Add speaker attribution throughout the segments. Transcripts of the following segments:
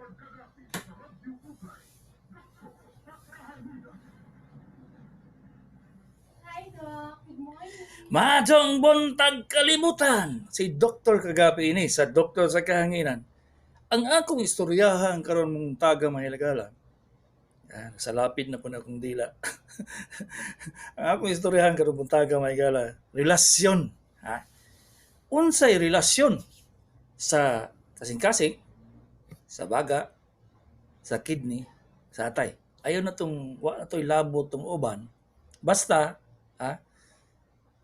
Speaker 1: Hi, Doc. Good morning.
Speaker 2: Maayong buntag, kalibutan! Si Dr. Kagapi ini sa Doktor sa Kahanginan. Ang akong istoryahan karon mong taga mahilagala. Ah, sa lapid na po na akong dila. Ang akong istoryahan karon buntaga, mahigala, relasyon. Ha? Unsay relasyon sa kasing-kasing, sa baga, sa kidney, sa atay? Ayaw na tong, wa na to'y labo tong uban. Basta, ha,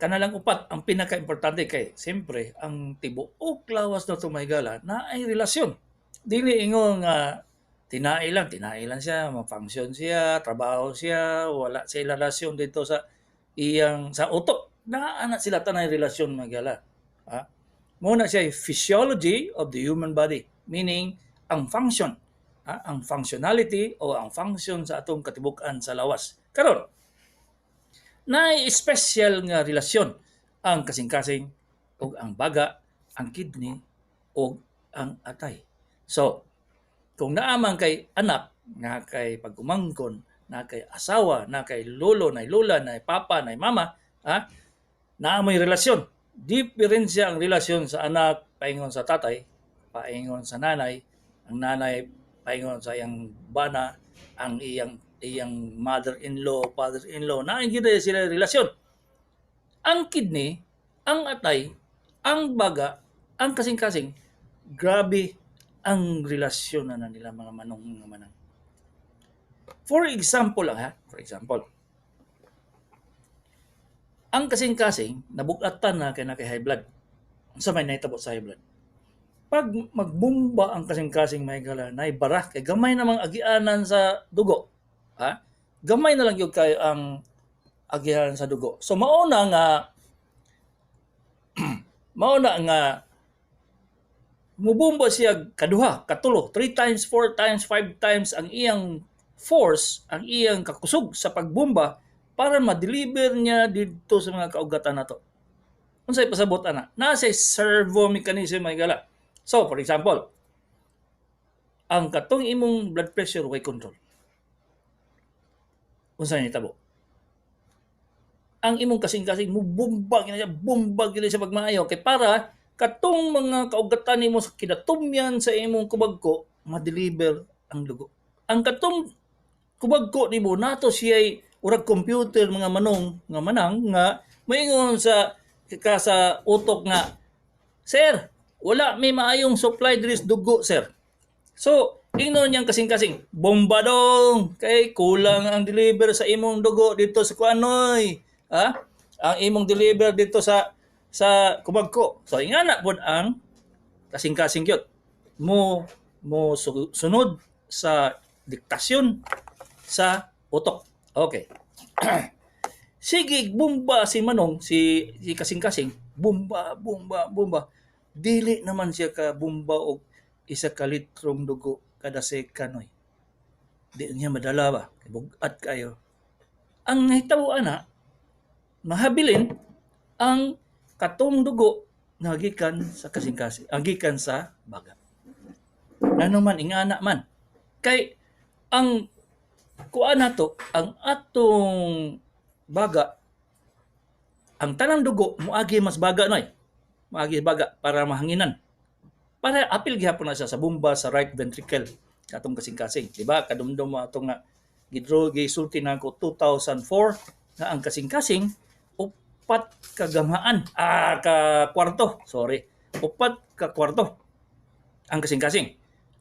Speaker 2: kana lang upat ang pinaka-importante kay siyempre ang tibuok lawas na itong mahigala na ay relasyon. Dili ingon nga tinai lang siya, ma-function siya, trabaho siya, wala siya relasyon dito sa iyang sa utok. Naa na sila tanay relasyon, mahigala. Ha? Mao na siya physiology of the human body, meaning ang function, ha? Ang functionality o ang function sa atong katibuk-an sa lawas. Karon, naay special nga relasyon ang kasing-kasing ug ang baga, ang kidney ug ang atay. So, kung naa man kay anak, nga kay pag-umangkon, na kay asawa, na kay lolo, na lola, na papa, na mama, ha? Naa mo'y relasyon. Diferensya ang relasyon sa anak paingon sa tatay, paingon sa nanay, ang nanay paingon sa iyang bana, ang iyang iyang mother-in-law, father-in-law, naa gyud sila relasyon. Ang kidney, ang atay, ang baga, ang kasing-kasing, grabe ang relasyon na nila, mga manong mga manang. For example lang ha, for example. Ang kasing-kasing, nabugatan na kay na kay high blood. Unsa may nahitabo sa high blood? Pag magbumba ang kasing-kasing, may gala, nay bara kay gamay namang agianan sa dugo. Ha? Gamay na lang gyud kayo ang agianan sa dugo. So mao na nga mubumba siya kaduha, katulo, 3 times, 4 times, 5 times ang iyang force, ang iyang kakusog sa pagbumba para ma-deliver niya didto sa mga kaugatan nato. Unsay pasabot ana? Naa say servo mechanism, mga gala. So, for example, ang katong imong blood pressure way control. Unsa nitabo? Ang imong kasing-kasing mubumba gina siya, bumba gina siya pagmaayo kay para katong mga kaugatan nimo sa kinatumyan sa imong kubagko ma-deliver ang dugo. Ang katong kubagko nimo nato siya'y urag computer, mga manong nga manang, nga maingon sa ka sa utok nga, "Sir, wala may maayong supply diri sa dugo, sir." So, ingnon niyang kasing-kasing, "Bomba dong, kay kulang ang deliver sa imong dugo dito sa kuanoy." Ha? Ang imong deliver dito sa kubagko. So, ingana pod ang kasing-kasing gyud. Mo mo sunod sa diktasyon sa utok. Okay. Sige, bumba si Manong, si kasing-kasing, bumba, bumba, bumba. Dili naman siya ka bumba og 1 ka litrong dugo kada second oy. Di niya madala ba? Bug-at kayo. Ang nahitabo ana, mahabilin ang katong dugo nga gikan sa kasing-kasing, ang gikan sa baga. Ngano man ingana man? Kay ang kuan nato, ang atong baga, ang tanang dugo moagi mas baga noy. Moagi baga para mahanginan. Para apil gihapon na siya sa bomba sa right ventricle katong kasing-kasing, di ba? Kadumdum mo atong nga gidro gisulti nako 2004 nga ang kasing-kasing 4 ka gamaan, ah, ka kwarto, sorry. 4 ka kwarto ang kasing-kasing.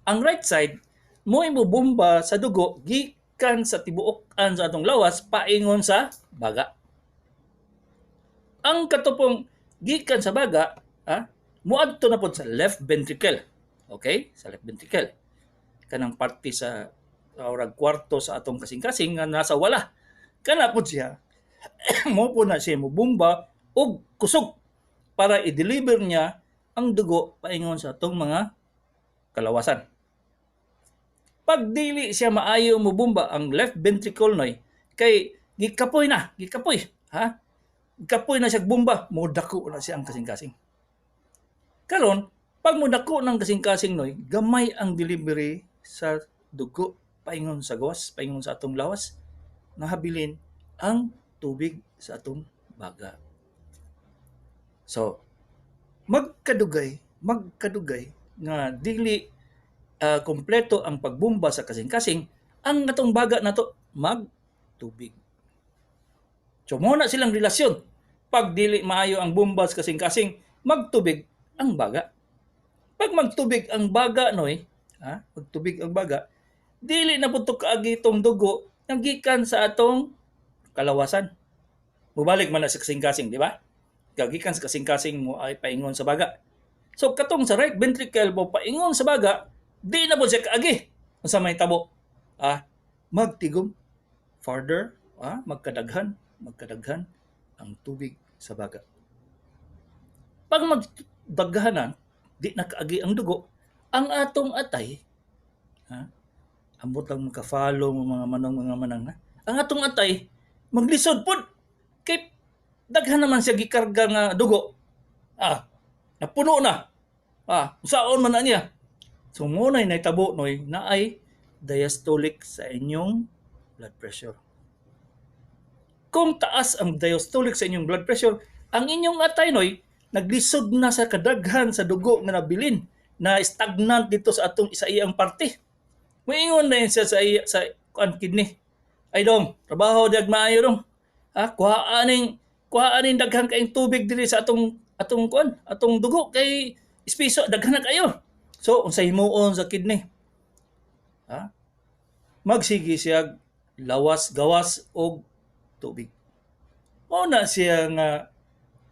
Speaker 2: Ang right side mo bomba sa dugo gikan sa tibuok-an sa atong lawas paingon sa baga. Ang katupong gikan sa baga, ha, muadto na pod sa left ventricle. Okay? Sa left ventricle. Kanang parte sa orag kwarto sa atong kasing-kasing nga nasa wala. Kana pod siya. Mo po na siya mobomba og kusog para i-deliver niya ang dugo paingon sa atong mga kalawasan. Pag dili siya maayo mobomba ang left ventricle noy kay gikapoy na, gikapoy, ha? Gikapoy na siya bomba, modako na siya ang kasing-kasing. Karon, pag modako ng kasing-kasing noy, gamay ang delivery sa dugo paingon sa gawas, paingon sa atong lawas, nahabilin ang tubig sa atong baga. So, magkadugay nga dili kompleto ang pagbomba sa kasing-kasing, ang atong baga nato magtubig. So, mao na silang relasyon. Pag dili maayo ang bomba sa kasing-kasing, magtubig ang baga. Pag magtubig ang baga, noy, ha? Magtubig ang baga, dili na pud to kaagi itong dugo nga gikan sa atong kalawasan. Mubalik man na sa kasing-kasing, di ba? Gagikan sa kasing-kasing mo ay paingon sa baga. So katong sa right ventricle mo paingon sa baga, di na po siya kaagi. Unsa may tabo? Ah, magtigom further, magkadaghan ang tubig sa baga. Pag magdaghanan, di na kaagi ang dugo, ang atong atay, ha? Ambot lang maka-follow mo mga manong mga manang, ha? Ang atong atay maglisod pud kay daghan naman siya gikarga nga dugo. Ah, napuno na. Ah, usaon man na niya. So mo na'y nahitabo, noy, naay diastolic sa inyong blood pressure. Kung taas ang diastolic sa inyong blood pressure, ang inyong atay, noy, naglisod na sa kadaghan sa dugo nga nabilin na stagnant dito sa atong sa iyang parte. Moingon na yun siya sa iya, sa kuan kidney. "Ay dong, trabaho diag maayo dong. Ha, kuha aning daghan kaayong tubig diri sa atong kuan, atong dugo kay espiso daghan na kayo." So unsa himuon sa kidney? Ha? Magsige siya lawas gawas og tubig. Mao na siya nga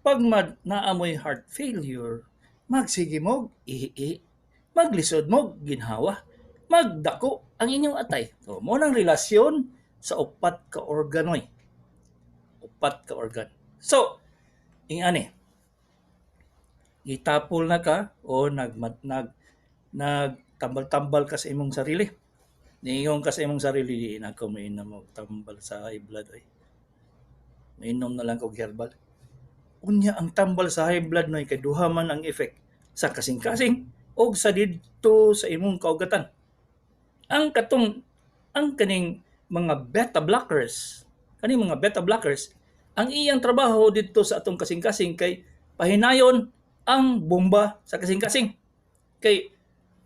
Speaker 2: pag naamoy heart failure, magsige mo ihi, maglisod mo ginhawa, magdako ang inyong atay. So mo nang relasyon sa upat ka organoy. Upat ka organ. So, ingani, gitapol na ka o nag nag nagtambal-tambal ka sa imong sarili. Niingon ka sa imong sarili, "Di na ako mainom og tambal sa high blood ay. Mainom na lang kog herbal." Unya ang tambal sa high blood, noy, kay duha man ang effect sa kasing-kasing og sa didto sa imong kaugatan. Ang katong ang kaning mga beta blockers, kaning mga beta blockers, ang iyang trabaho didto sa atong kasing-kasing kay pahinayon ang bomba sa kasing-kasing. Kay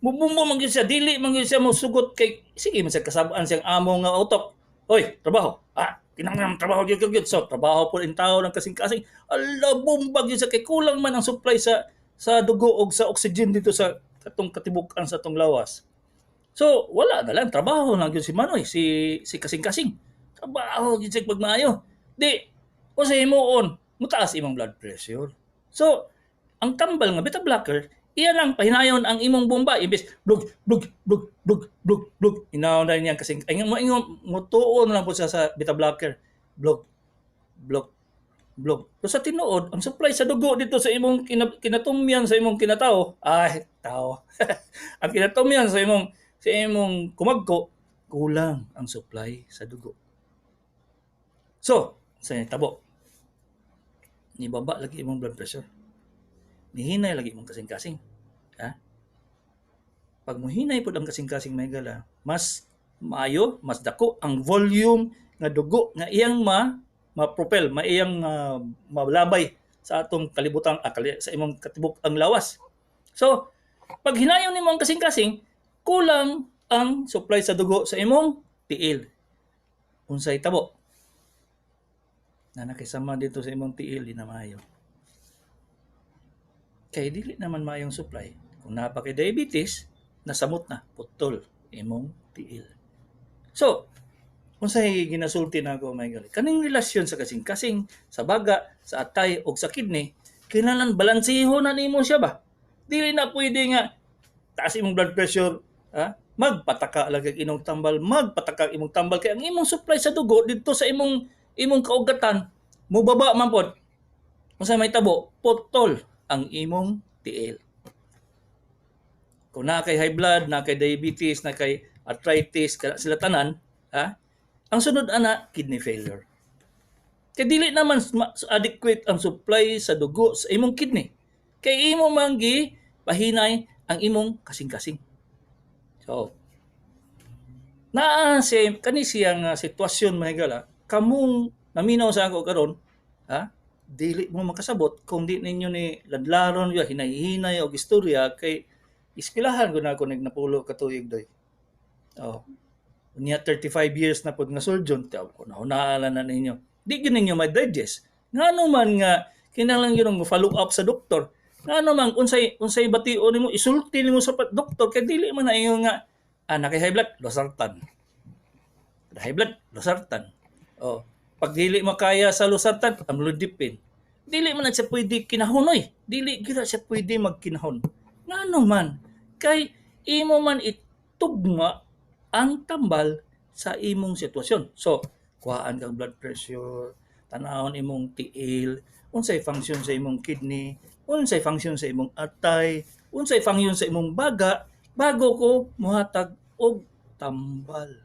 Speaker 2: mubomba man gyud siya, dili man gyud siya mosugot kay sige man siya kasab-an siyang amo nga utok. "Hoy, trabaho. Ah, kinahanglan trabaho gyud gyud." So trabaho po in tao ng kasing-kasing. Ala, bomba gyud siya kay kulang man ang supply sa dugo og sa oxygen dito sa katong katibuk-an sa atong lawas. So wala na lang, trabaho na gyud si Manoy, si kasing-kasing. Trabaho gyud siya pagmaayo. Di o sa himuon, mutaas imong blood pressure. So ang tambal nga beta blocker, iya lang pahinayon ang imong bomba imbes blug blug blug blug blug blug, inaw na niya kasing ay mo ingon motuon na lang po siya sa beta blocker, blug blug blug. So sa tinuod, ang supply sa dugo dito sa imong kinatumyan sa imong kinatao, ay tao, ang kinatumyan sa imong kumagko, kulang ang supply sa dugo. So sa tabo, nibaba lagi imong blood pressure, nihinay lagi imong kasing-kasing, ha? Pag muhinay pud ang kasing-kasing, may gala, mas maayo, mas dako ang volume nga dugo nga iyang ma ma-propel, maiyang malabay sa atong kalibutan, sa imong katibuk ang lawas. So pag hinayon nimo ang kasing-kasing, kulang ang supply sa dugo sa imong tiil. Unsay tabo na nakisama dito sa imong tiil, di na maayo. Kay dili naman maayong supply. Kung naa pa kay diabetes, nasamot na, putol imong tiil. So, unsay ginasulti nako, my God? Kaning relasyon sa kasing-kasing, sa baga, sa atay o sa kidney, kinahanglan balansehon na nimo siya ba? Dili na pwede nga taas imong blood pressure, ha? Magpataka lang kag inom tambal, magpataka imong tambal kay ang imong supply sa dugo didto sa imong kaugatan mobaba man pod. Unsa may tabo? Putol ang imong tiil. Kung naa kay high blood, naa kay diabetes, naa kay arthritis, kana sila tanan, ha? Ang sunod ana, kidney failure. Kay dili naman adequate ang supply sa dugo sa imong kidney. Kay imo man gi pahinay ang imong kasing-kasing. So, Naa si kani siya nga sitwasyon, mga higala, kamong naminaw sa ako karon, ha? Dili mo makasabot kung di ninyo ni ladlaron ya hinay-hinay og istorya kay eskwelahan ko na ako nagnapulo ka tuig doy. Oh. Unya 35 years na pod nga surgeon, tiyaw ko na hunaan na ninyo. Di gyud ninyo ma-digest. Ngano man nga kinahanglan gyud mo follow up sa doktor? Ngano man unsay unsay bation nimo, isulti nimo sa doktor kay dili man na ingon nga naa kay high blood, losartan. High blood, losartan. Oh, pag dili makaya sa losartan, amlodipine. Dili man na siya pwede kinahunoy. Dili gyud na siya pwede magkinahon. Ngano man kay imo man itugma ang tambal sa imong sitwasyon. So, kuhaan kang blood pressure, tanawon imong tiil, unsay function sa imong kidney, unsay function sa imong atay, unsay function sa imong baga, bago ko muhatag og tambal.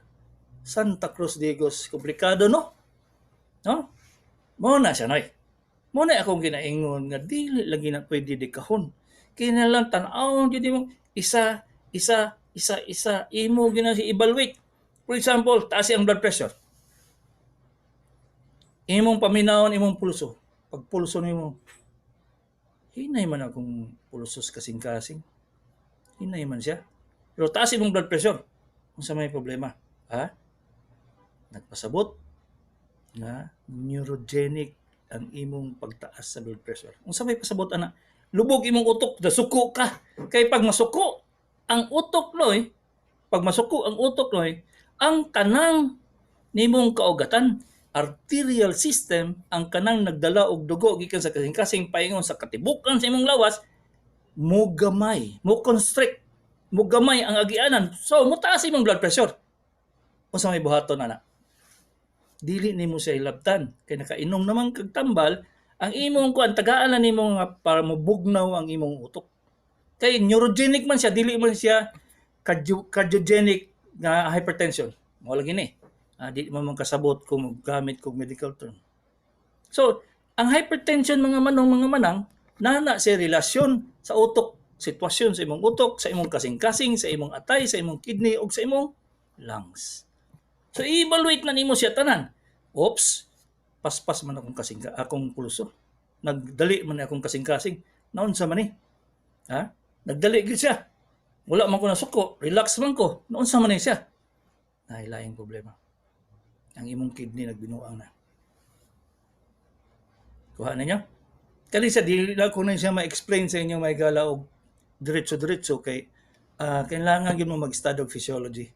Speaker 2: Santa Cruz Digos, komplikado, no? No? Mao na siya, noy. Mao na akong ginaingon nga dili lagi na pwede di kahon. Kinahanglan tan-awon gyud nimo isa, isa, isa, isa, imo gyud na si evaluate. For example, taas ang blood pressure. Imong paminawon imong pulso. Pag pulso nimo, hinay man akong pulso sa kasing-kasing. Hinay man siya. Pero taas imong blood pressure. Unsa may problema? Ha? Nagpasabot nga neurogenic ang imong pagtaas sa blood pressure. Unsa may pasabot ana? Lubog imong utok, nasuko ka. Kay pag masuko ang utok noy, pag masuko ang utok noy, ang tanang nimong kaugatan, arterial system, ang kanang nagdala og dugo gikan sa kasing-kasing paingon sa katibukan sa imong lawas, mugamay, mo constrict, mugamay ang agianan. So, mutaas imong blood pressure. Unsa may buhaton ana? Dili nimo siya ilabtan kay nakainom naman kag tambal, ang imong kuan tagaan na nimo nga para mobugnaw ang imong utok. Kay neurogenic man siya, dili man siya cardiogenic nga hypertension. Mao lagi ni. Di mo man kasabot kung gamit kog medical term. So, ang hypertension, mga manong, mga manang, nana siya relasyon sa utok, sitwasyon sa imong utok, sa imong kasing-kasing, sa imong atay, sa imong kidney ug sa imong lungs. So i-evaluate na nimo siya tanan. Oops, paspas man akong kasing akong pulso. Nagdali man akong kasing-kasing. Naunsa man ni? Ha? Nagdali gyud siya. Wala man ko nasuko, relax man ko. Naunsa man ni siya? Naay laing problema. Ang imong kidney nagbinuang na. Kuha ninyo? Kani siya, dili lang ko na siya ma-explain sa inyo, mga higala, og diretso-diretso kay kailangan gyud mo mag-study og physiology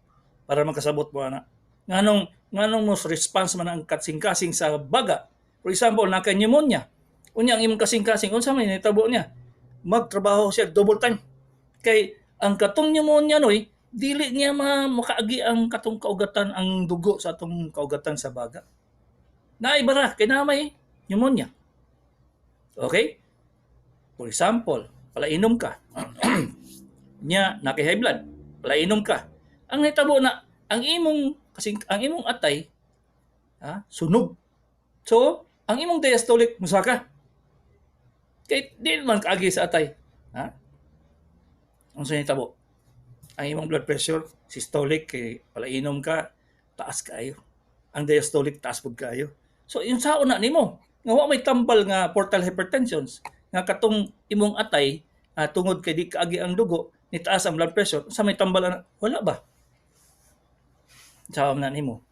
Speaker 2: para makasabot mo ana. Nganong most response man ang kasing-kasing sa baga. For example, naka pneumonia. Unya ang imong kasing-kasing, unsa may nitabo niya? Magtrabaho siya double time. Kay ang katong pneumonia noy, dili niya makaagi ang katong kaugatan, ang dugo sa atong kaugatan sa baga. Naay bara kay naa may pneumonia. Okay? For example, palainom ka. Nya naa kay high blood, palainom ka. Ang nitabo na ang imong kasing ang imong atay, ha, sunog. So, ang imong diastolic musaka. Kay di man kaagi sa atay. Ha? Unsa nitabo? Ang imong blood pressure, systolic kay palainom ka, taas kaayo. Ang diastolic taas pud kaayo. So, yung saon na nimo nga wa may tambal nga portal hypertension nga katong imong atay, tungod kay di kaagi ang dugo, nitaas ang blood pressure, sa may tambal ana? Wala ba? Saon na nimo?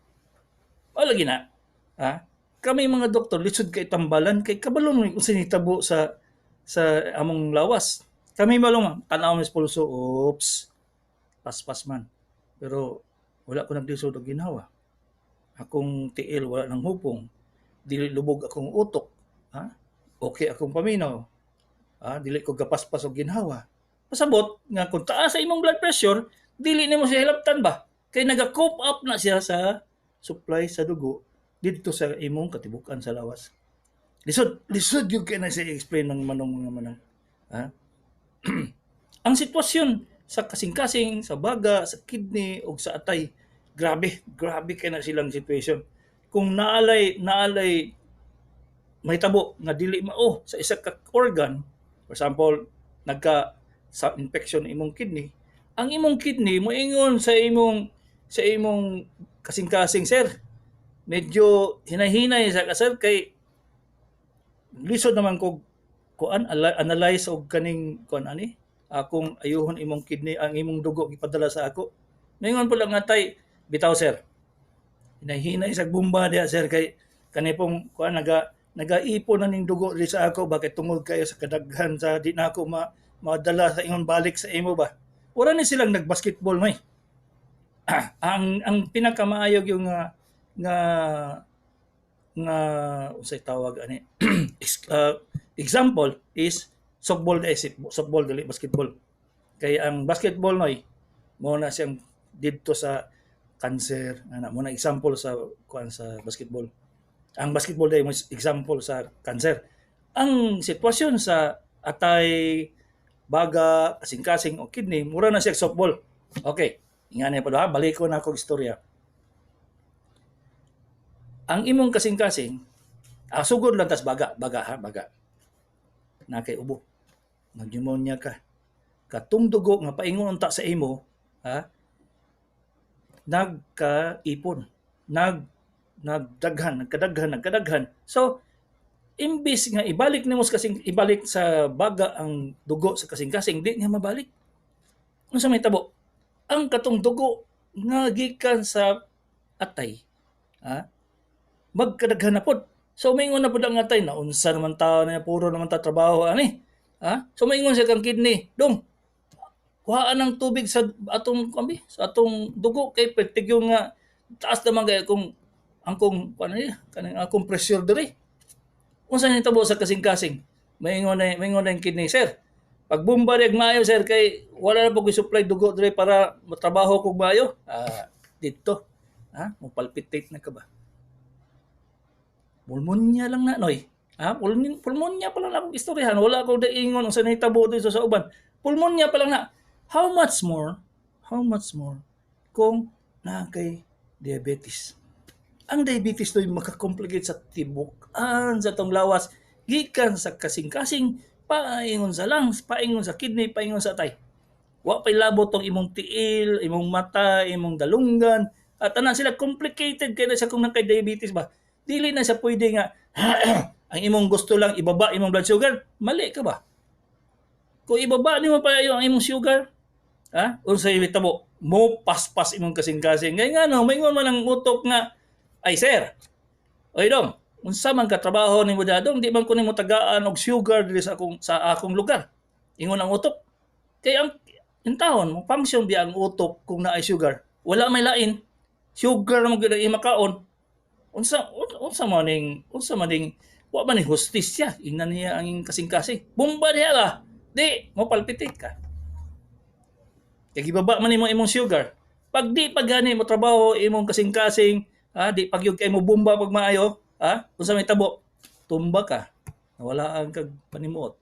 Speaker 2: Wala lagi na. Ha? Kami mga doktor lisod kay tambalan kay kabalo mo kung nitabo sa among lawas. Kami malong tan-aw mis pulso, oops. Paspas man. Pero wala ko naglisod og ginhawa. Akong tiil wala nang hupong. Dili lubog akong utok. Ha? Okay akong paminaw. Ha? Dili ko gapaspas og ginhawa. Pasabot nga kung taas sa imong blood pressure, dili nimo siya hilabtan ba? Kay naga-cope up na siya sa supply sa dugo didto sa imong katibukan sa lawas. Lisod, lisod yung kay na siya i-explain ng manong, mga manang. Ha? Ang sitwasyon sa kasing-kasing, sa baga, sa kidney o sa atay, grabe, grabe kay na silang situation. Kung naalay mahitabo nga dili mao sa isa ka organ, for example, nagka sa infection imong kidney, ang imong kidney moingon sa imong sa imong kasing-kasing, "Sir, medyo hinay-hinay sa ka, sir, kay lisod naman kog kuan analyze og kaning kuan ani akong ayuhon imong kidney, ang imong dugo gipadala sa ako." Mingon po lang nga tay, "Bitaw, sir, hinay-hinay sa bomba diha, sir, kay kani pong kuan nagaipon na ning dugo diri sa ako bakit tungod kayo sa kadaghan sa di na ako madala sa ingon balik sa imo ba." Wala ni silang nagbasketball may. Ang pinakamaayo yung nga nga nga unsay tawag ani example is softball, eh, softball dili basketball, kay ang basketball noy mo na siyang didto sa cancer ana mo na example sa kuan sa basketball. Ang basketball day mo example sa cancer. Ang sitwasyon sa atay, baga, kasing-kasing o kidney, mura na siya softball. Okay, ingani pa ha, balik ko na akong istorya. Ang imong kasing-kasing, sugod lang tas baga, baga ha, baga. Na kay ubo. Nag-pneumonia ka. Katong dugo nga paingon unta sa imo, ha? Nagkaipon. Nagdaghan, nagkadaghan, nagkadaghan. So, imbis nga ibalik nimo sa kasing, ibalik sa baga ang dugo sa kasing-kasing, di niya mabalik. Unsa may tabo? Ang katong dugo nga gikan sa atay, ha? Magkadaghan na pod. So maingon na pod ang atay na unsa naman tao na puro naman ta trabaho ani. Ha? So maingon siya kang kidney, "Dong, kuhaan ng tubig sa atong kambi, sa atong dugo kay pertigyo nga taas naman kay kung ang kong ano niya, kaning akong pressure diri." Unsa nitabo sa kasing-kasing? Maingon na yung kidney, "Sir, pagbumba reg maayo, sir, kay wala na po supply dugo diri para matrabaho kog maayo." Ah, didto. Ha? Mo palpitate na ka ba? Pulmonya lang na noy. Ha? Pulmonya pa lang na akong istoryahan. Wala akong daingon unsa nahitabo dito sa uban. Pulmonya pa lang na. How much more? How much more kung naa kay diabetes? Ang diabetes to'y makakomplicate sa tibukan sa tong lawas gikan sa kasing-kasing paingon sa lungs, paingon sa kidney, paingon sa atay. Wa pa'y labot tong imong tiil, imong mata, imong dalunggan, at tanan sila complicated kay na siya kung nakay diabetes ba. Dili na siya pwede nga ang imong gusto lang ibaba imong blood sugar, mali ka ba? Kung ibaba nimo pa ang imong sugar, ha? Unsay hitabo? Mo paspas imong kasing-kasing. Ngay nga no, maingon man ang utok nga, "Ay sir, oy dong, unsa man ka trabaho nimo dadong, di man ko nimo tagaan og sugar diri sa akong lugar." Ingon ang utok. Kay ang intahon mo function biya ang utok kung naay sugar. Wala may lain. Sugar mo gyud ang imakaon. Unsa man ning wa man ning hustisya ingnan niya ang kasing-kasing. Bomba diha ka. Di mo palpitate ka. Kay gibaba man nimo imong sugar. Pag di pa gani mo trabaho imong kasing-kasing, ha, di pag kay mo bomba pag maayo, ha, unsa may tabo? Tumba ka. Nawala ang kag panimuot.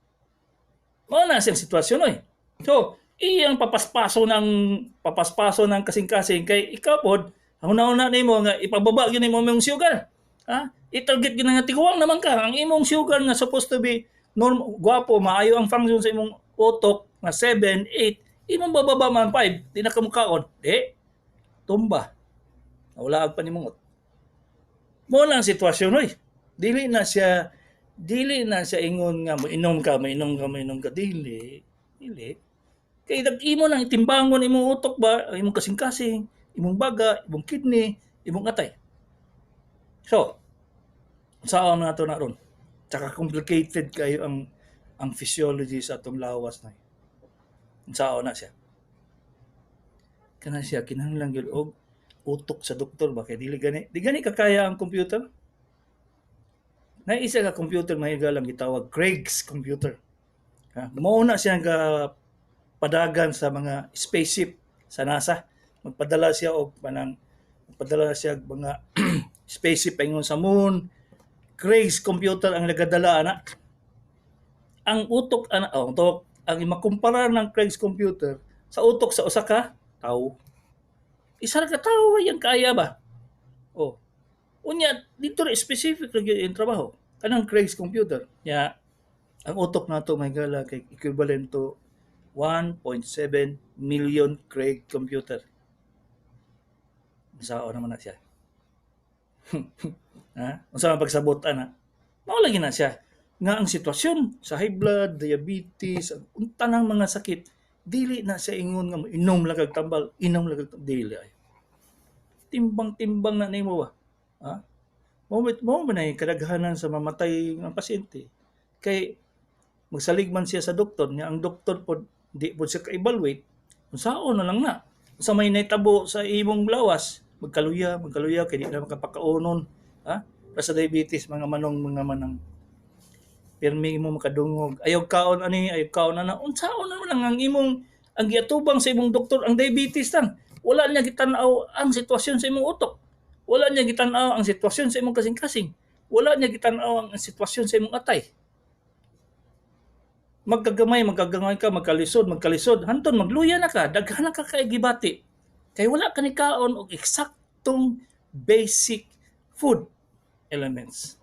Speaker 2: Mao na siyang sitwasyon oy. So, iyang papaspaso ng kasing-kasing kay ikaw pod hunahuna nimo nga ipababa gyud nimo imong sugar. Ha? I-target gyud nga tiguang naman ka ang imong sugar nga supposed to be norm, gwapo, maayo ang function sa imong utok nga 7, 8, imong bababa man 5, di na ka mukaon. Di tumba. Wala ang panimungot. Mo lang ang sitwasyon oy. Dili na siya ingon nga moinom ka, moinom ka, moinom ka, dili. Dili. Kay imo nang timbangon imong utok ba, ang imong kasing-kasing, imong baga, imong kidney, imong atay. So, saan na to na ron? Tsaka complicated kayo ang physiology sa atong lawas na. Saan na siya? Kana siya kinahanglan gyud og utok sa doktor ba, kay dili gani di gani kakaya ang computer. Na isa ka computer, may lang gitawag Craig's computer. Ha? Mao na siya nga padagan sa mga spaceship sa NASA. Magpadala siya og panang magpadala siya og mga spaceship paingon sa moon. Craig's computer ang nagadala ana. Ang utok ana, oh, utok ang makumpara ng Craig's computer sa utok sa usa ka tawo. Isa ra ka tawo yang kaya ba? Oh. Unya dito ra specific ra gyud yung trabaho kanang Craig's computer. Nya ang utok nato, may gala, kay equivalent to 1.7 million Craig computer. Unsaon naman na siya? Ha? Unsa man pagsabot ana? Mao lagi na siya nga ang sitwasyon sa high blood, diabetes, ang tanang mga sakit, dili na siya ingon nga inom lang kag tambal, inom lang kag dili ay. Timbang-timbang na nimo ba? Ha? Mao man ay kadaghanan sa mamatay nga pasyente. Kay magsalig man siya sa doktor niya, ang doktor pod di pod siya ka-evaluate, unsaon na lang na. Sa may naitabo sa imong lawas, magkaluya, magkaluya kay di na makapakaonon, ha? Para sa diabetes, mga manong mga manang pirmi mo makadungog. Ayaw kaon ani, ayaw kaon ana. Unsaon na lang ang imong ang giatubang sa imong doktor ang diabetes lang. Wala niya gitan-aw ang sitwasyon sa imong utok. Wala niya gitan-aw ang sitwasyon sa imong kasing-kasing. Wala niya gitan-aw ang sitwasyon sa imong atay. Magkagamay, magkagamay ka, magkalisod, magkalisod. Hanton, magluya na ka, daghan na ka kay gibati. Kay wala ka ni kaon og eksaktong basic food elements.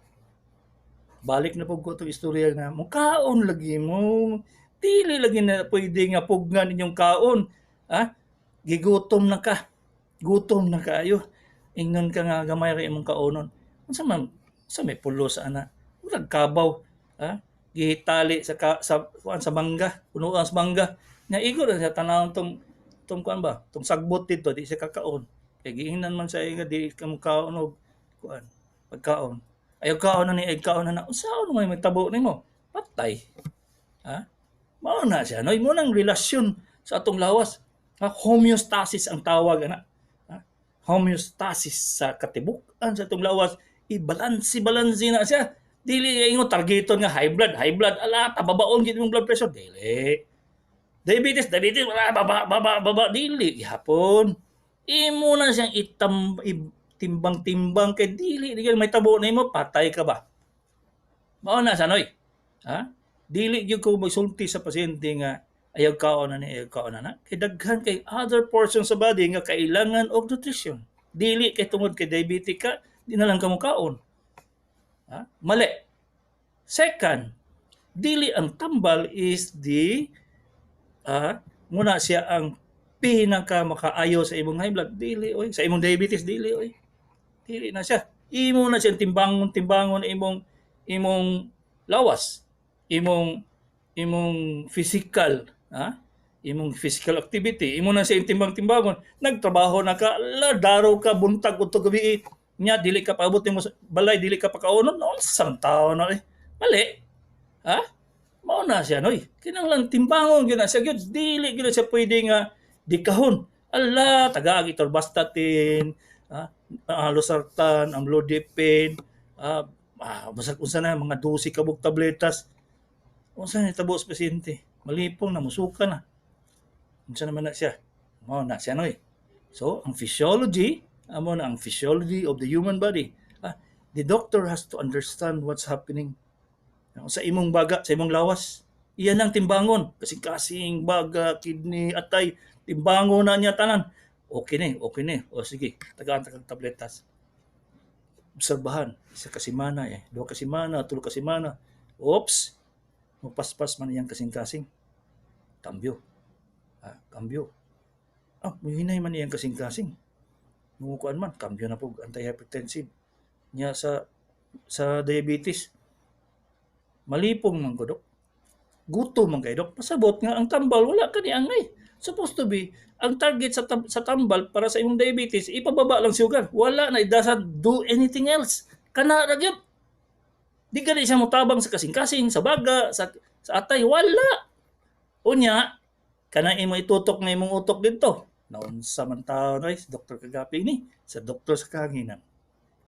Speaker 2: Balik na po ko itong istorya na mukaon lagi mo. Dili lagi na pwede nga pugnan inyong kaon. Ha? Gigutom na ka. Gutom na kaayo. Ingon ka nga gamay ra imong kaonon. Unsa man sa may pulos ana? Murag kabaw. Ha? Gitali sa ka, sa kuan sa mangga, punuan sa mangga. Nya igo ra siya tanawon tong tong kuan ba? Tong sagbot dito di siya kakaon. Kay giingnan man sa iya di ka mukaon og kuan pagkaon. Ayaw kaon na ni, ayaw kaon na na. Unsaon may matabo nimo? Patay. Ha? Mao na siya. No? Mo nang relasyon sa atong lawas. Ha? Homeostasis ang tawag ana. Ha? Homeostasis sa katibuk-an sa atong lawas. I-balansi-balansi na siya. Dili ingon targeton nga high blood, ala tababaon gid imong blood pressure. Dili. Diabetes, diabetes, wala baba baba baba dili gihapon. Imo na siyang itam timbang-timbang kay dili dili may tabo nimo, patay ka ba? Mao na sa noy. Ha? Dili gyud ko magsulti sa pasyente nga ayaw kaon na ni, ayaw kaon na na. Kay daghan kay other portions sa body nga kailangan og nutrition. Dili kay tungod kay diabetic ka, di na lang ka mokaon. Ha? Mali. Second, dili ang tambal is the muna siya ang pinaka makaayo sa imong high blood, dili oy, sa imong diabetes dili oy. Dili na siya. Imo na siyang timbangon-timbangon imong imong lawas, imong imong physical, ha? Imong physical activity, imo na siya timbang-timbangon. Nagtrabaho na ka, la daro ka buntag udto gabi, nya dili ka paabot nimo sa balay, dili ka pakaonon, unsang tao na eh. Mali. Ha? Mao na siya noy. Kinahanglan timbangon gyud na siya gyud. Dili gyud na siya pwede nga dikahon. Ala, tagaag atorvastatin, ha? Losartan, amlodipine, basag unsa na mga 12 ka buok tabletas. Unsa na tabo sa pasyente? Malipong na, musuka na. Unsa naman na siya? Mao na siya noy. So, ang physiology, amo na ang physiology of the human body. The doctor has to understand what's happening sa imong baga, sa imong lawas. Iyan ang timbangon. Kasing-kasing, baga, kidney, atay, timbangon na niya tanan. Okay ni, okay ni. O sige, tagaan ta kag tabletas. Obserbahan, isa ka semana eh, 2 ka semana, 3 ka semana. Oops, mupaspas man iyang kasing-kasing. Kambyo. Ah, kambyo. Ah, muhinay man iyang kasing-kasing. Mukuan man, kambyo na po antihypertensive. Nya sa diabetes, malipong man ko, dok. Gutom man kay dok. Pasabot nga ang tambal wala kani angay. Supposed to be ang target sa tambal para sa imong diabetes ipababa lang sugar. Wala na, it doesn't do anything else. Kana ra gyud. Di gani siya motabang sa kasing-kasing, sa baga, sa atay, wala. Unya, kana imo itutok nga imong utok didto. Naunsa man taon oy, si Dr. Kagapi ni, sa doktor sa kahanginan.